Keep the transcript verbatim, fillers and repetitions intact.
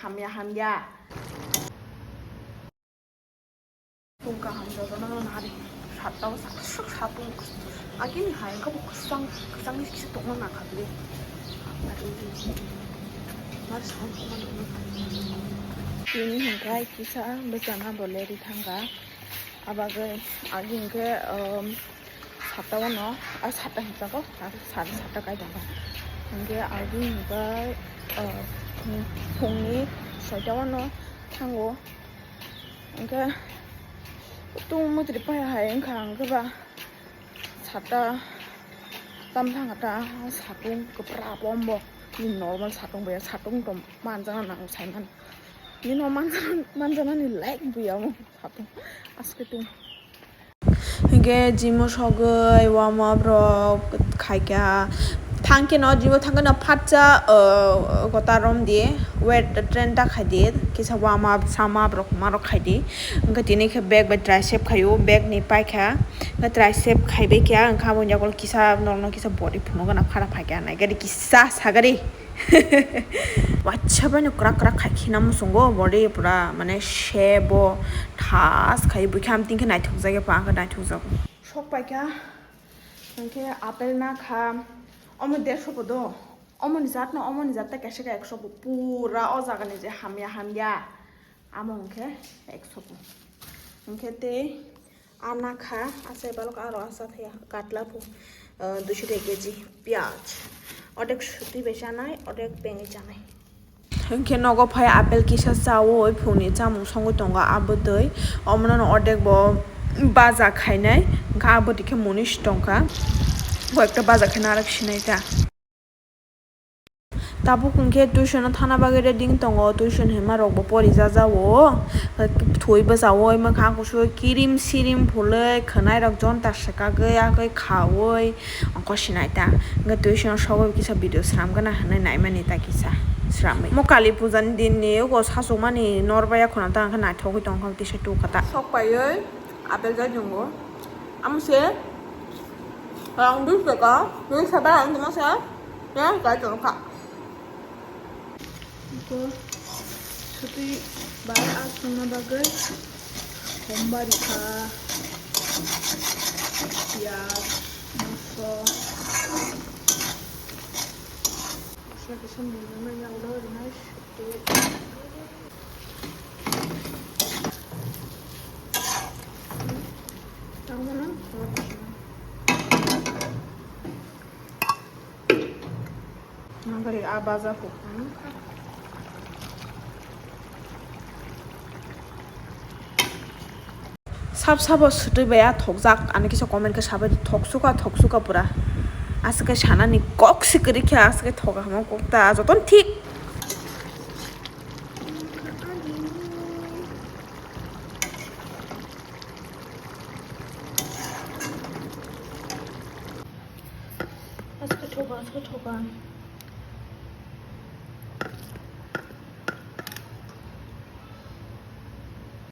Hamya hamya. Tungka hamya jotono nari. Satta o sak sak satung. Agini hai ko kwchang kwchang ni kisa tongma nangkha bile. Tini hingkai kisa bwchana bo leri thangka. Abagwi agi hingke, um, satta wano, ah, satta hinjago, ah, sari satta kai tongkha. Hingke agi hingke, uh, phungni soita wano thango. Hingke tung mwtri paya hai wngkha, hingke ba satta tam thangkha ta, satung kwpra bombo, normal satung boya, satung tong manjana nango saimani. Nino manjana, manjanani like boya mo. Satung. Aske tung. Hingke gym o sogwi warm up rok khaikha. Thangkhe no gym o thangkhe no phatsa, uh, gota rom di. Weight train ta khai di. Kisa warm up, sum up rok ma rok khai di. Hingke tini khe back bai tricep khaio. Back ni paikha. Hingke tricep khaibai kha. Hingke abo ni yago kisa norok no kisa body phunuk gana phara phaikha. Naikhe di kisa sagari. Waisa bai no kwrak kwrak khai khina muchungo body pura mane sebo thas khai bwkha amtwing khe naithok jagwi pa khe naithok jago. Sok paikha hwnkhe apple na kha omo dersho bo do, omo ni jat no omo ni jat ta kaisa khe ekso bo pura o jaga ni je hamya hamya amo hwnkhe ekso bo hwnkhe tei. Ana kha, asai balok aro asa thaya, katla pho, ah, duiso taka K G, piyaj. Odek sutwi bai chanai, odek bengwi chanai. Hwnkhe nogo phai apple kisa chaui phungni chamung songwi tongo, abo twi. Omono no odek bo baja khainai, hwnkhe abo twi khe munis tongkha. Bo ekta baja khaina arok sinai ta. Tabuk hwnkhe tuition o thana bagwi ready wng tongo, tuition hinma rokbo pori jajao, thwi bwchaui mwkhang kusu kirim sirim phulwi khwnairok jonta swkagwi agwi khaui ongkho sinai ta. Hwnkhe tuition o sogwi kisa video sram gana hinwi naimani ta kisa sramwi. Omo kali puja ni din ni ogo sachukmani norbai ya khuna ta hwnkhe naithogwi tongkha kisa tukha ta. Sok paiwi apple jai tongo. Amo se rang dui saka, dui saba ang tongma se. Ya, kai tong kha. Iko sutwi bai aswkna bagwi hom bari kha, piyaj, moso. Kisa kisa nini manya ulo rinai sutwi. Tangmano. Nangkari a baja kok. Sab sabo sutwi bai a thokjak, ani kisa comment khe sabai thoksuka thoksuka pura. Aswk khe sanani kok se kwrwi khe aswk khe thoka hamo kok ta jotono thik. Aswk khe thoka, aswk khe thoka.